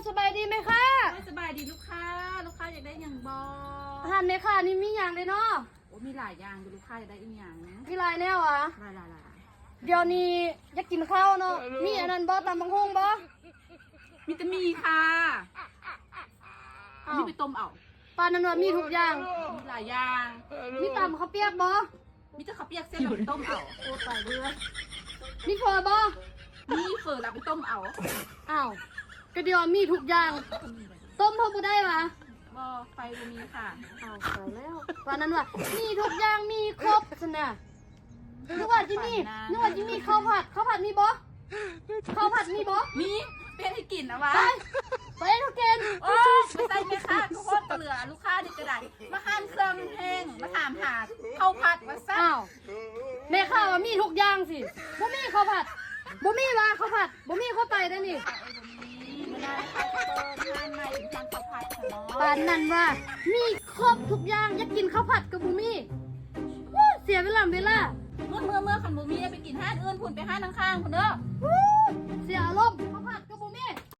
ສະບາຍດີແມ່ຄ້າ. ໂອ້ຍ ສະບາຍດີລູກຄ້າ. ລູກຄ້າຢາກໄດ້ຫຍັງບໍ່? ຮ້ານແມ່ຄ້ານີ້ມີຫຍັງເດເນາະ? ໂອ້ ມີຫຼາຍຢ່າງຢູ່. ລູກຄ້າຢາກໄດ້ອີ່ຫຍັງ? ມີຫຼາຍແນວຫວາ? ຫຼາຍໆ. ດຽວນີ້ຢາກກິນເຂົ້າເນາະ. ມີອັນນັ້ນບໍ່? ຕຳບັກຫຸ່ງບໍ່? ມີແຕ່ໝີ່ຄ່ະ. ເອົາ ມີໄປຕົ້ມເອົາ. ປານນັ້ນວ່າມີທຸກຢ່າງ. ມີຫຼາຍຢ່າງ. ມີຕຳເຂົ້າປຽກບໍ່? ມີແຕ່ເຂົ້າປຽກເສັ້ນ ເອົາໄປຕົ້ມເອົາ. ໂອ້ ຕາຍເບິ່ງ. ມີເຝີບໍ່? ມີເຝີ ເອົາໄປຕົ້ມເອົາ. ອ້າວ ກະດຽວມີທຸກຢ່າງ ຕົ້ມເຮົາບໍ່ໄດ້ຫວາ? ບໍ່ ໄຟບໍ່ມີຄ່ະ. ອ້າວ ຕາຍແລ້ວ. ປານນັ້ນວ່າມີທຸກຢ່າງ ມີຄົບຊັ້ນນະ. ນຶກວ່າຊິມີ ນຶກວ່າຊິມີເຂົ້າຜັດ. ເຂົ້າຜັດມີບໍ່? ເຂົ້າຜັດມີບໍ່? ມີ ເປັນໃຫ້ກິນເອົາຫວາ? ໄປ ໄປເຮັດໃຫ້ກິນ. ໂອ້ຍ ບໍ່ໃສ່ແມ່ຄ້າ ກະໂຄດກະເຫຼືອ. ລູກຄ້ານີ້ກະໄດ້ ມາຮ້ານເຄື່ອງແຫ້ງ ມາຖາມຫາເຂົ້າຜັດວ່າຊັ້ນ. ອ້າວ ແມ່ຄ້າວ່າມີທຸກຢ່າງຊິ ບໍ່ມີເຂົ້າຜັດ. ບໍ່ມີຫວາເຂົ້າຜັດ? ບໍ່ມີ ຂ້ອຍໄປໄດ້ນີ້. ປານນັ້ນວ່າມີຄົບທຸກຢ່າງ ຢາກກິນເຂົ້າຜັດກະບໍ່ມີ. ໂອ້ຍ ເສຍເວລາເວລາ. ເມື່ອ ເມື່ອ ເມື່ອ ຄັນບໍ່ມີໄດ້ໄປກິນຮ້ານອື່ນພຸ້ນ ໄປຮ້ານຂ້າງໆພຸ້ນເດີ. ໂອ້ຍ ເສຍອາລົມ.